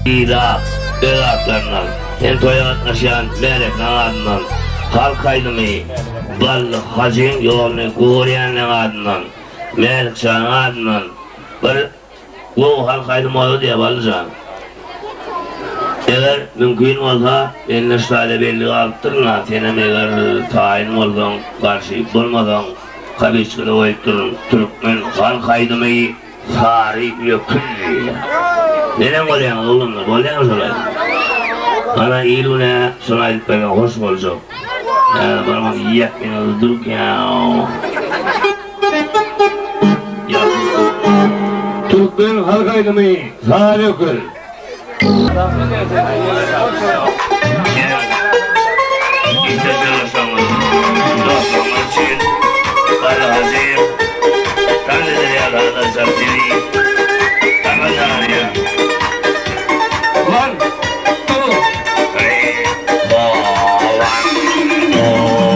Ilat öz atlaryndan, hem toýa gatnaşýan märekäň adyndan, halk aýdymy Bally hajyň ýoluny gorýänleň adyndan, Mälik janyň adyndan bir gowy halk aýdymy bolsa diýýär Bally jan. Eger mümkin bolsa, mende şu taýda belli galypdyryn-a, senem eger taýyn bolsaň, garşy bolmasaň, kabiçkada goýupdyryn, türkmen halk aýdymy Sary öküz diýýär. Neneň bolýaňyz oglanlar, bolýamy şol aýdym? Ana il-güne şony aýdyp berseň hoş boljak. Ýa barmaň ýakynda durup ýa. Türkmen halk aýdymy Sary öküz. One, two, three, four, one, two,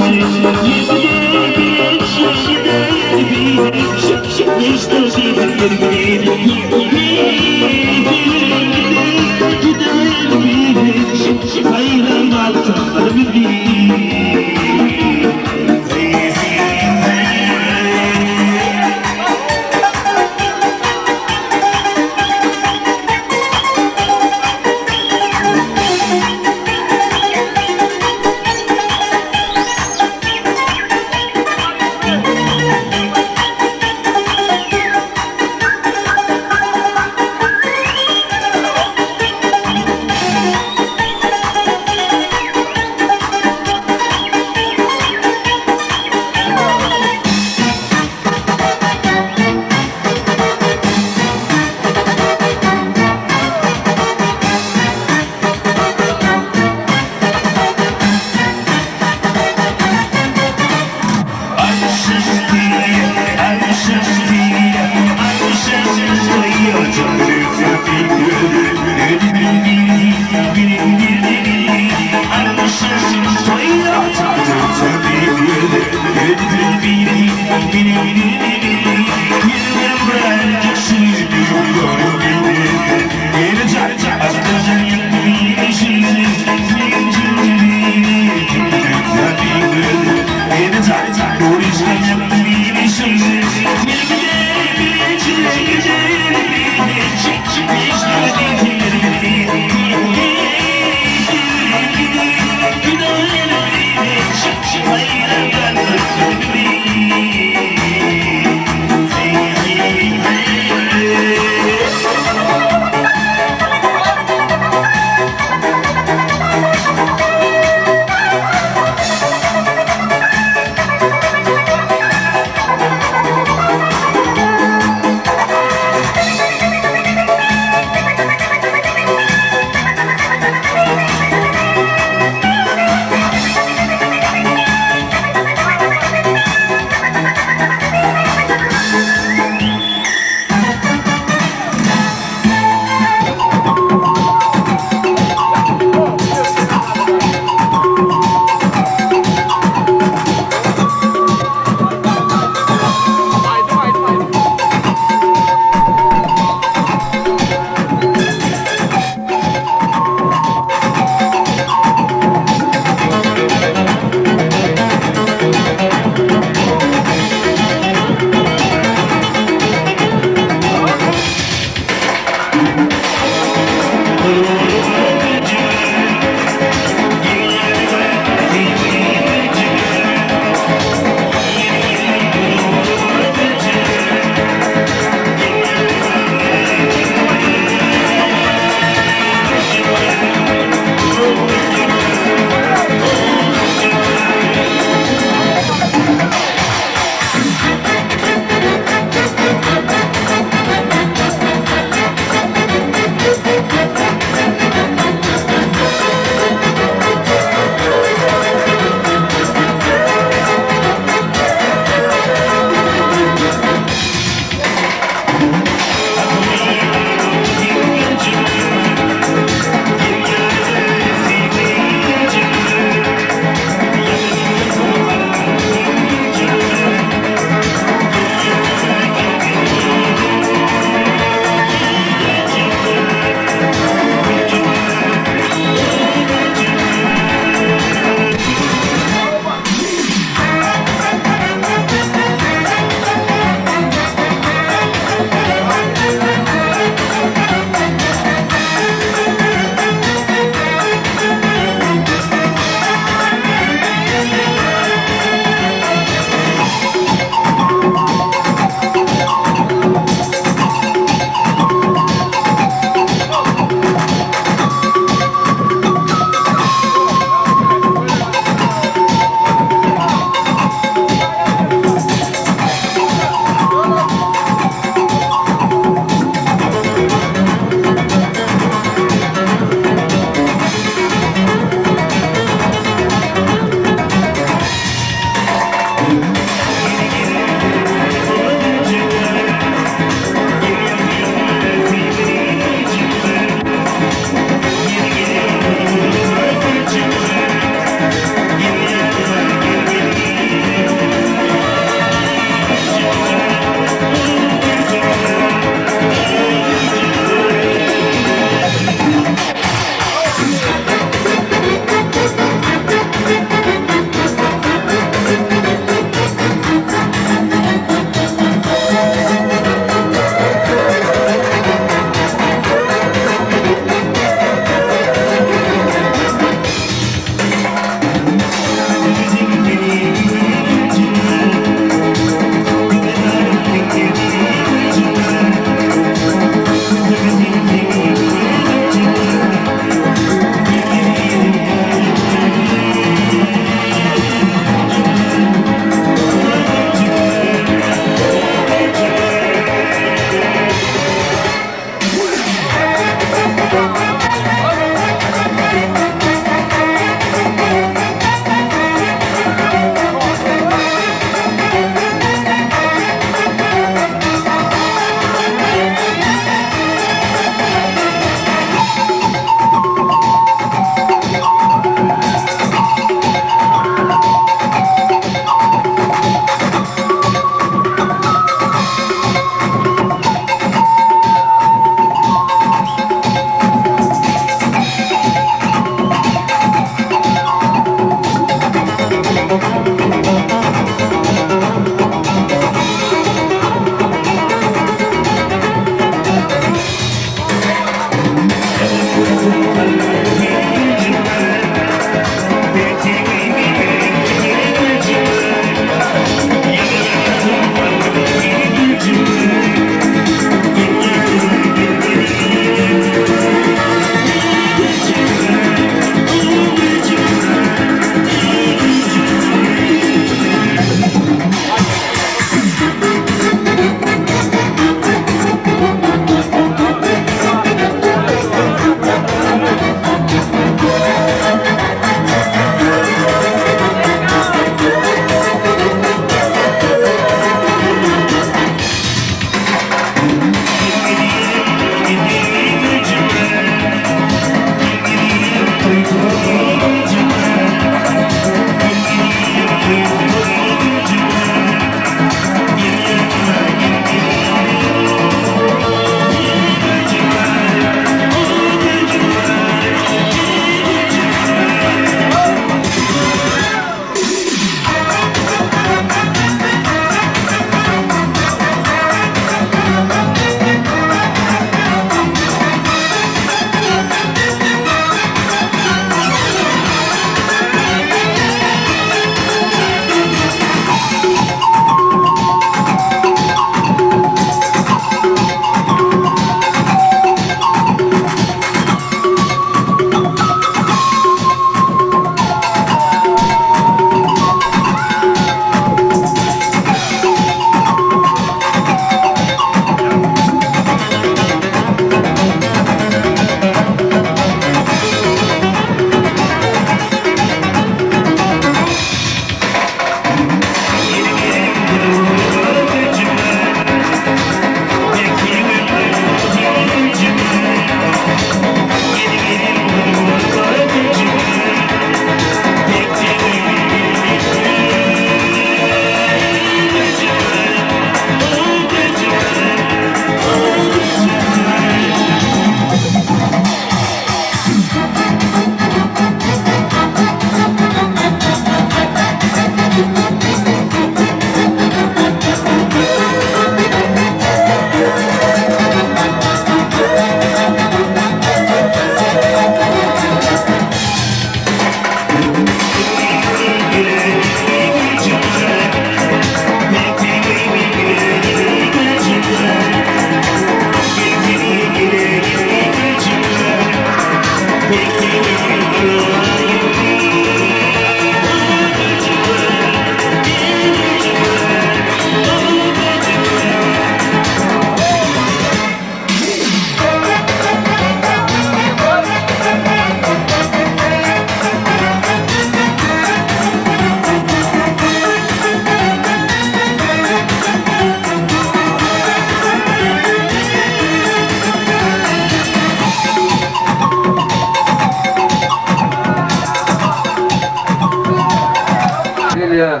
Gelýär.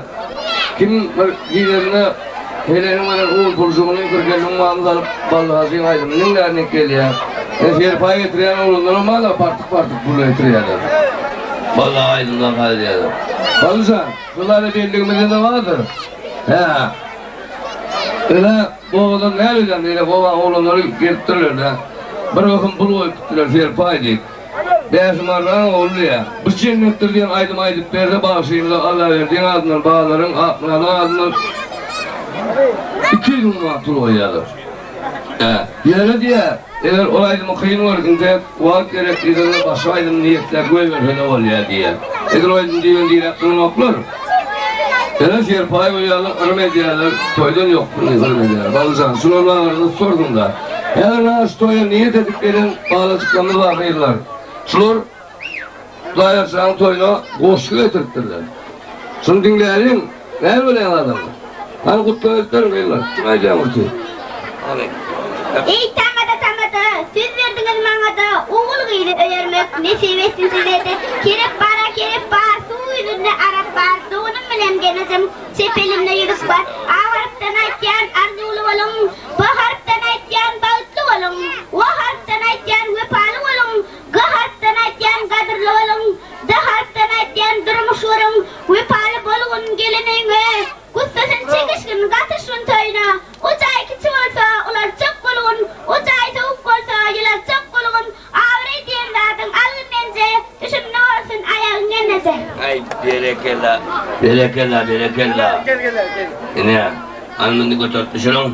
Kim bir gideninde Heleniň bilen un puljugyny bir gelniň mamyz alyp Bally Hajyň aýdymyny diňlärnik gelýär. E serpaý getirýän oglanlaram bar-da partyk-partyk pul getirýärler. Bally aýdymdan gaýdýarlar. Ballyjan, şular-a belligimizde-de bardyr. Hä. Ine, bu obadan näme edýäň diýle, obaň oglanlary gelipdirler-de, bir gyhym pul goýup gitdiler serpaý diýip. Bäşim Arraň ogly diýýär. Bu jennetdir diýen aýdymy aýdyp berse bagşymyza Allaberdiň adyndan, Bazaryň, Akmyradyň adyndan 200 müň manat pul goýýarlar. Hä, ýöne diýýär, eger ol aýdymy kyn görüp intäk wagt gerek diýseler başga aýdym niýetläp goýberse-de bolýar diýýär. Edil o aýdym diýibem diräp duranoklar. Ýöne serpaý goýýarlar, yrym edýärler, toýdan ýok pulyny yrym edýärler. Balyjan, şular barada sorduň-da. Häzir mana şu toýa niýet edip gelen balajyklarymyz bar gyzlar. Şular Hudaýarjanyň toýuna goşgy getiripdirler. Şuny diňläliň, näme bolýan adamlar? Hany gutlag edip beriň gyzlar, kim aýdýar gurty? Hany. Eý tamada tamada, söz berdiňiz maňada, Ogul gyzy öýermek nesip etsin sizede. Kerep bara kerep bar, suw ýüzünde arap bar, Doganym bilen gelnejem, çep elimde ýüzük bar. A harpdan aýtýan, arzuwly boluň, B harpdan aýtýan, bagtly boluň, W harpdan aýtýan, wepaly boluň, G harpdan aýtýan, gadyrly boluň, D harpdan aýtýan, durmuş guruň, wepaly bolgun gelen öýüňe, Gussasyny çekişgin, gatyşgyn toýuna. O jaý kiçi bolsa, ulaltjak bolgun, o jaý sowuk bolsa, ýylatjak bolgun, abraý diýen zadyň algyn menje, düşümli bolsun aýagyň gelneje. Aý berekella, berekella, berekella. Ine, alnymyzy göterip düşüriň.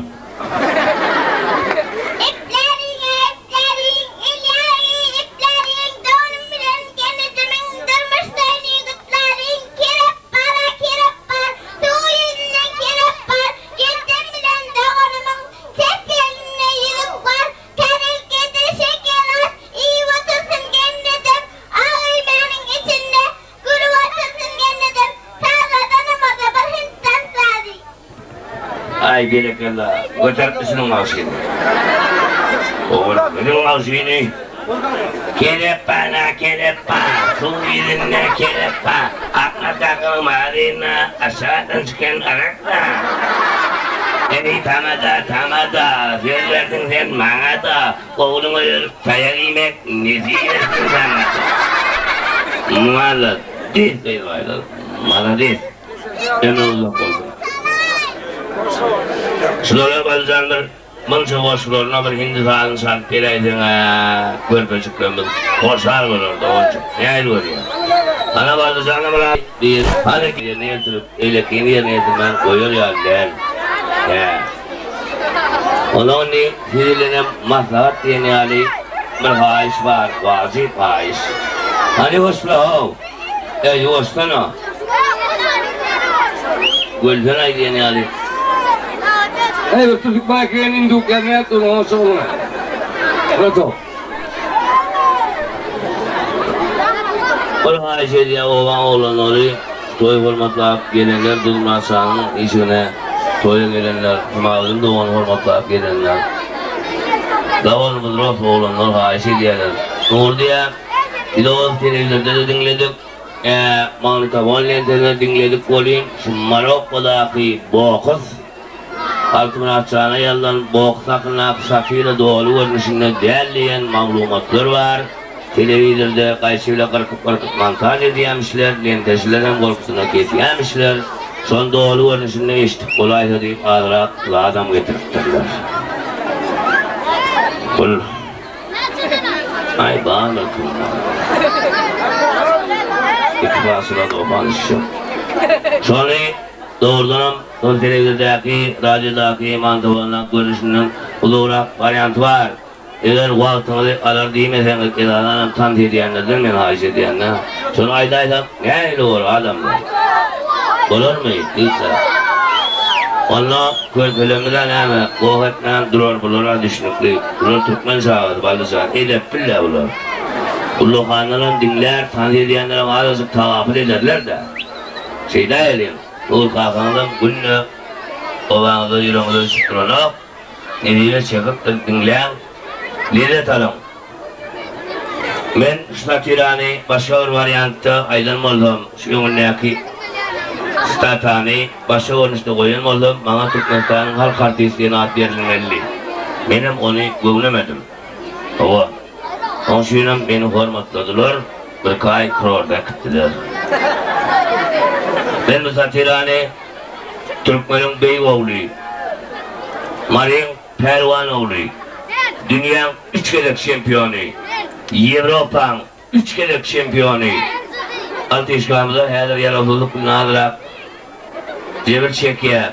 Ipläriň, ipläriň, il ýagy ipläriň, doganym bilen gelnejemiň durmuş toýuny gutlaryň, kerep bar-a, kerep bar, suw ýüzünde kerep bar, Geldim bilen doganymyň çep elinde ýüzük bar, Tarelkede şeker az, iýip otursyn gelnejem, Ak öýmäniň içinde gülüp otursyn gelnejem, Sazladanamada bir hindistan sazy. Aý berekella, göterip düşüriň bagşyny. Ogul, gyzyň bagşyny. Kelepbana kelepba, suw ýüzünde kelepba, Akma kakyň mazyna, aşakdan çykan arakda. Eý, tamada, tamada, söz berdiň sen maňa-da, Ogluňa ýörüp taýak iýmek nesip etsin saňa-da. Malades gyzbaýlar, malades. Ömri uzak bolsun. Şulara Balyjandyr. Munça goşgularyna bir hindi sazyny çalyp beräýseň-ä, körpejiklerimiz hoşal bolar doganjyk. Nähili görýäň? Ana Balyjana bir diýip, hany ýerine ýetirip, eýlekini ýerine ýetirmän goýar ýaly däl. Hä. Onda indi siz bilenem maslahat diýen ýaly bir haýyş bar, wajyp haýyş. Hany ýuwaşla-how! Eý, ýuwaşsana! Gülsen-aý diýen ýaly. Eý, bir tüzük baýkyny induk ýazmaýap durun, oňa oňa. Brato. Bir haýyş edýär obaň oglanlary, toý hormatlap gelenler Duzmyratjanyň işigine toýa gelenler, Humaýudyň dogany hormatlap gelenler. Doganymyz Ros oglanlar haýyş edýärler. Nury diýýär, Biz ol telewizorda-da diňledik. Ä, magnitofon lentesinde diňledik welin, şu Marokkodaky boks, Altymyratjana ýazylan boks hakyndaky satira doly görnüşinde däl diýen maglumatlar bar. Telewizorda gaýçy bile gyrkyp-gyrkyp montaž edýämişler, lenteçilerem gorkusyna kesýämişler. Şony doly görnüşinde eşidip bolaýsa diýip azrak zadam getiripdirler. Bul. Aý bardyr kynda. Iki pasyla dogan düşjek. Şony dogrudanam şol telewizordaky, radiodaky mantowanyň görnüşinden uzagrak warianty bar. Eger wagtyňyzy alar diýmeseňiz, esasanam tans edýänlerden men haýyş edýän-dä. Şony aýdaýsak nähili bolar adamlar? Bolarmy, ýigitler? Onda körpelerimiz-ä näme, goh etmän durar, bular-a düşnükli. Bular türkmen çagasy, Ballyjan. Edepli-dä bular. Ullakanlaram diňlär, tans edýänlerem azajyk tagapyl ederler-dä. Şeýdäýeliň. Nur kakaňyzam günde obaňyzda ýüregiňize düşüp duranok. Nesibe çekip bir diňläň, lezzet alyň. Men şu satirany başga bir wariantda aýdan bolsam, şu öňündäki statany başga görnüşde goýan bolsam, maňa Türkmenistanyň halk artisti diýen at berilmelidi. Menem ony göwnemedim. Hawa. Oň üçinem meni hormatladylar, birki aý kurorda äkitdiler. Men bu satirany Türkmeniň beýik ogly, Maryň pälwan ogly, dünýäň üç gezek çempiony, Ýewropaň üç gezek çempiony Altyşkamyza häzir ýarawsyzlyk bilen azrak jebir çekýär.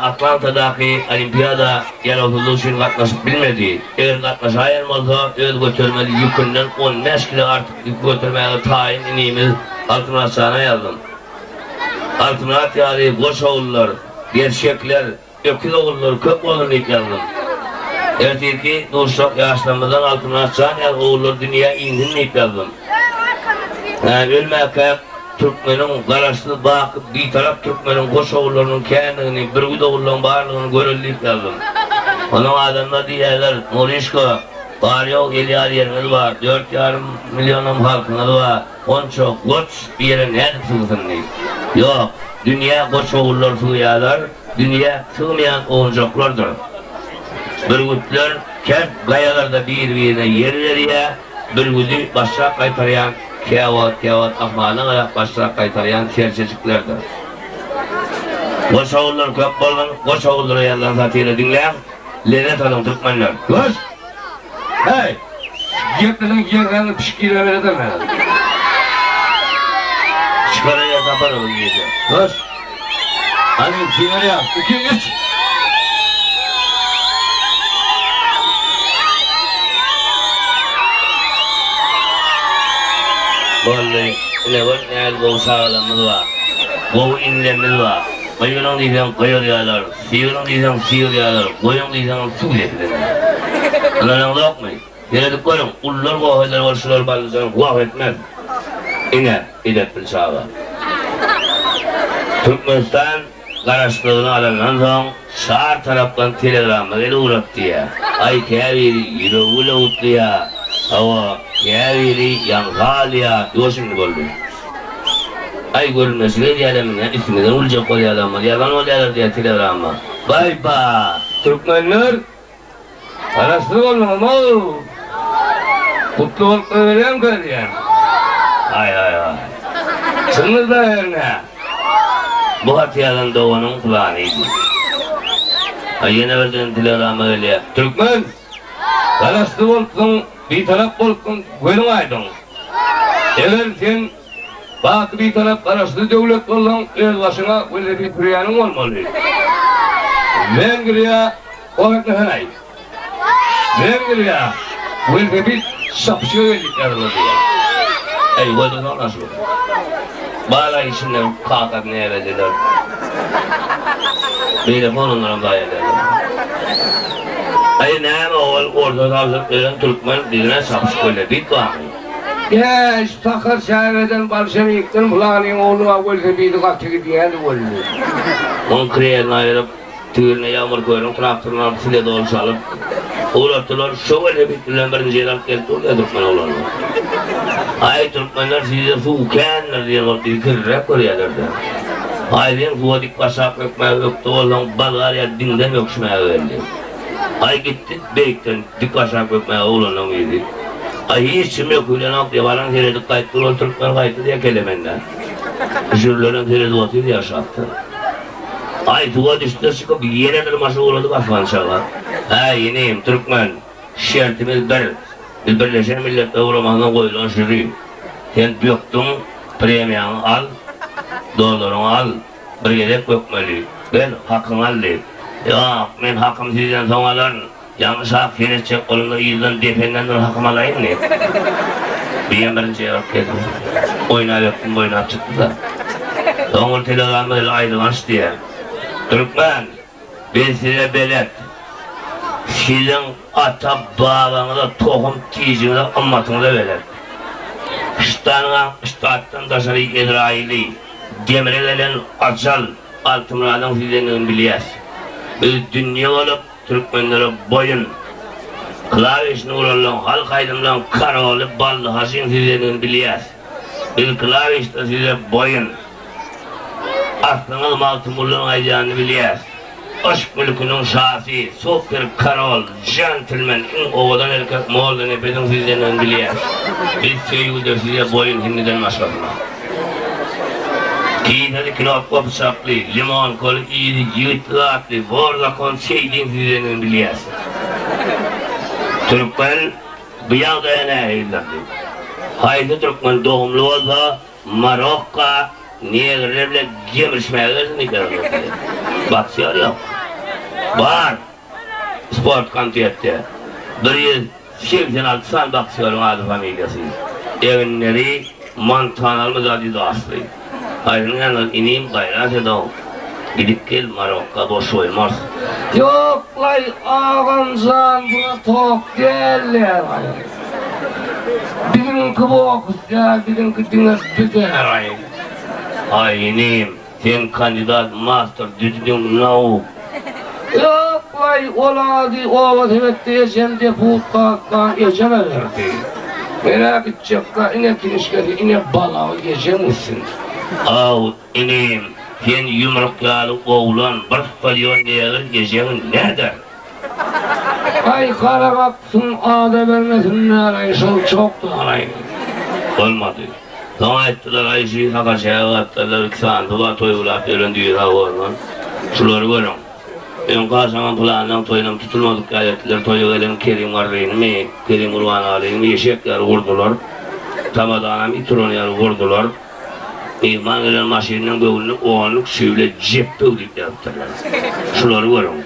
Atlantadaky Olimpiada ýarawsyzlyk üçin gatnaşyp bilmedi. Eger gatnaşaýan bolsa, öz götermeli ýükünden 15 kilo artyk ýük götermäge taýyn inimiz Altymyratjana ýazdym. Altymyrat ýaly goç ogullar, gerçekler, öküz ogullar köp bolsun diýip ýazdym. Ertirki duşak ýaşlarymyzdan Altymyrat jan ýaly ogullar dünýä insin diýip ýazdym. Hä, ölmäkäk türkmeniň Garaşsyz, baky Bitarap türkmeniň goç ogullarynyň kändigini, bürgüt ogullaryň barlygyny göreli diýip ýazdym. Onuň adamlar diýýärler, Nuryşka, bary-ýogy el ýaly ýeriňiz bar, dört ýarym millionam halkyňyz bar. Onça goç bir ýere nädip sygsyn diýip. Ýok, dünýä goç ogullar sygýarlar, dünýä sygmaýan owunjaklardyr. Bürgütler kert gaýalarda bir-birine ýer berýär, bürgüdi başrak gaýtarýan, käwagt-käwagt asmana garap başrak gaýtarýan serçejiklerdir. Goç ogullar köp bolsun, goç ogullara ýazylan satira diňläň, lezzet alyň türkmenler. Goç! Heý! Gepleseň ýeňsäňden pişik giriberen eder meni. Çykara ýer tapar ol gije. Goş! Hany siňirýär. Iki, üç! Boldy. Ine gör nähili gowy çagalarymyz bar. Gowy inilerimiz bar. Gygyryň diýseň gygyrýarlar. Sygyryň diýseň sygyr ýalar, goýuň diýseňem suw getirenler. Ynanaňzokmy? Seredip görüň, ulular goh eder bol şular ballyjan goh etmez. Ine, edepli çaga. Türkmenistan. garaşsyzlygyny alandan soň çar tarapdan telegramma gelip ugrap diýýär. Aý käbiri ýüregi bile gutlaýar, hawa, käbiri ýaňsa alýar, ýuwaş indi boldy. Aý görünmeşlik edýärler indi, üstümizden güljek bolýarlarmy, ýazan bolýarlar diýýär telegramma. Baý-ba! Türkmenler Garaşsyz bolduňyzmy-ow? Gutly bolup goýberýäňkä diýýän. Aý-aý-aý. Çynyňyzda hernä? Bu haty ýazan doganyň pylanydy. Aý, ýene birden telegramma gelýär. Türkmen! Garaşsyz bolupsyň, Bitarap bolupsyň, gözüň aýdyň. Eger sen Baky Bitarap Garaşsyz döwlet bolsaň, öz başyňa welosiped sürýäniň bolmaly. Wengriýa Gol etmeseň-aý. Wengriýa welosiped çapyşyga geldik ýazylar diýýär. Eý, goýdursana şu. Bala içinden kakasy näbelliler. Beýleki oglanlaram zaýa ederler. Aý näme ol orta tabşyryp beren türkmen bizine çapyşyp welosiped barmy? Hä, şu sakar çägeden bolşewikden pylanyň ogly bar welosipedi gaty gidýädi weli. Oň krelini aýyryp, Tigirine Ýagmyr körüň traktoryny alyp sile doly çalyp, ugratdylar. Şo welosiped bilen birinji ýere alyp gelip durdy türkmen oglanlar. Aý, türkmenler sizde suw kändir diýen bolup bizi kirliräk görýärler-dä. Aý, sen suwa dik başlap bökmäge ökde bolsaň, Bolgariýa diňden böküşmäge geldi. Aý, gitdi beýikden dik başlap bökmäge oglanlaň biri. Aý, hiç kim bökübilenok diýip, alan seredip gaýtdy, ol türkmen gaýtdy diýýär kelemende. Jürlerem seredip otyr ýaşapdyr. Aý suwa düşdi çykyp ýene dyrmaşyp ugrady basgançaga. Äý inim, türkmen, şertimiz bir. Biz Birleşen Milletler Guramasyna goýlan žüri. Sen bökdüň, premiýaňy al, dollaryňy al. Bir gezek bökmeli. Gel, hakyňy al diýip. Ýok, men hakymy sizden soň alaryn. Ýalňyş ak sen etjek bolanda yzdan dependen bir hakym alaýyn diýip. Diýen birinji ýere baryp geldi. Oýnap öpdüm oýnap çykdy-da. Soň ol telegramda özi aýdylanç diýýär. Türkmen, biz size belet. Siziň ata babaňyza tohum tijiňize ymmatyňyza belet. Ştanga ştatdan daşary Ezraýyly demre gelen ajal Altymyradyň sizdendigini bilýäs. Biz dünýe bolup Türkmenlere boýun. Klawişni uranlaň halk aýdymlaň karoly Bally Haşyň sizdendigini bilýäs. Biz klawişde size boýun. Aslyňyz Magtymgulynyň aýdýanyny bilýäs. Yşk mülküniň şasy, super karol, jentlmen, iň owadan erkek Mollanepesiň sizdendigini bilýäs. Biz söýgüde size boýun hindiden başgasyna. Kiseli knopka pyçakly, limonkaly yzy ýigitli zatly, bor zakon şeýdiň sizdendigini bilýäs. Türkmen bu ýagdaýa nähilidirdi? Haýsy türkmen dogumly bolsa Marokka negrler bilen gemrişmäge gelsin diýip ýazyldy. Boksýor ýok. Bar. Sport komitetde 186 sany boksýoryň ady familiýasy. Eginleri Montanalmyz adidasly. Haýsynyň ýanyna inim gaýrat edow. Gidip gel Marokka boş goýmarys. Ýoklaý agamjan buna tok dälläraý. Biziňki boks däl biziňki diňe büdäraý. Aý inim sen kandidat master düzgün nauk. Ýoklaý ol ady oba sebetde ejem deputat ejeme berdi. Menä gitjekka ine kinişkesi ine balagy ejeň gitsin. Aw inim sen ýumruk ýaly oglan bir stadion negr ejeňi näder. Aý gara baksyn ada bermesinler-aý şol çokdan-aý. Bolmady. Soň aýtdylar aý şu Sakarçäge gatdylar iki sanysy bar toý bulap ýören düýe sag bolsun. Şulary görüň. Öňki agşamam pylanyň toýunam tutulmadyk ýaly etdiler. Toýa gelen Kerim Garrynymy, Kerim Gurbanalynymy eşek ýaly urdular. Tamadanam it uran ýaly urdular. Myhman gelen maşynynyň göwnüne onluk şüwle jepböw diýip ýazypdyrlar. Şulary görüň.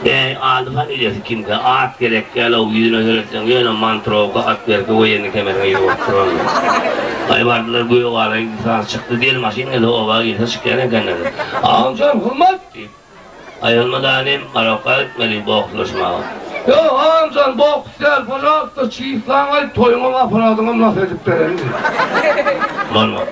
Äý, ady familiýasy kimkä, at gerek däl-ow, ýüzüne seretseň ýöne mantrowka at berke woýenniý kemerine ýüz bolup durandyr. Aý bardylar gögala saz çykdy, del maşyn gelse oba girse çykýan ekenler. Agam jan hurmat diýip. Aýalma danym Marokka gitmeli bokslaşmaga. Ýok agam jan boks däl, pažalsta çislaň aýt toýuňam aparadyňam nas edip bererin diýip. Bolmady.